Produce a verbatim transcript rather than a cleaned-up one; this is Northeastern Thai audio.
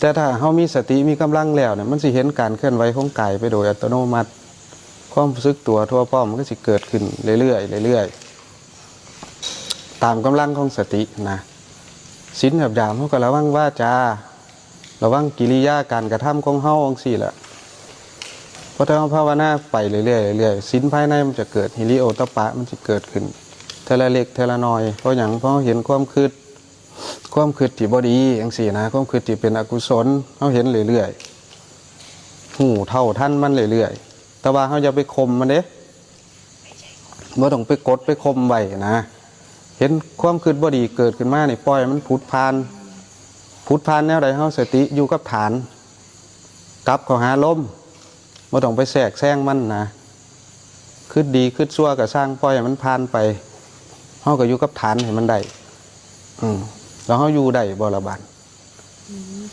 แต่ถ้าเฮามีสติมีกำลังแล้วเนี่ย มันสิเห็นการเคลื่อนไหวของกายไปโดยอัตโนมัติ ความรู้สึกตัวทั่วพร้อมมันก็สิเกิดขึ้นเรื่อยๆเรื่อยๆ ตามกำลังของสตินะ ศีลหยาบๆเฮาก็ระวังวาจา ระวังกิริยาการกระทำของเฮาจั่งซี้แหละ พอถ้าเฮาภาวนาไปเรื่อยๆเรื่อยๆ ศีลภายในมันจะเกิด ฮิริโอตตัปปะมันจะเกิดขึ้น เทื่อละเล็กเทื่อละน้อย เพราะหยัง เพราะเฮาเห็นความคิด ความคิดที่บ่ดีจั่งซี้นะ ความคิดที่เป็นอกุศล เฮาเห็นเรื่อยๆ ฮู้เท่าทันมันเรื่อยๆ แต่ว่าเฮาอย่าไปข่มมันเด้ บ่ต้องไปกดไปข่มไว้นะ เห็นความคิดบ่ดีเกิดขึ้นมานี่ ปล่อยมันผุดผ่าน ผุดผ่านแนวใด เฮาสติอยู่กับฐาน กลับเข้าหาลม บ่ต้องไปแทรกแซงมันนะ คิดดีคิดชั่วก็ช่าง ปล่อยให้มันผ่านไป เฮาก็อยู่กับฐานให้มันได้ อืม แล้วเฮาอยู่ได้บ่ละบาด อืม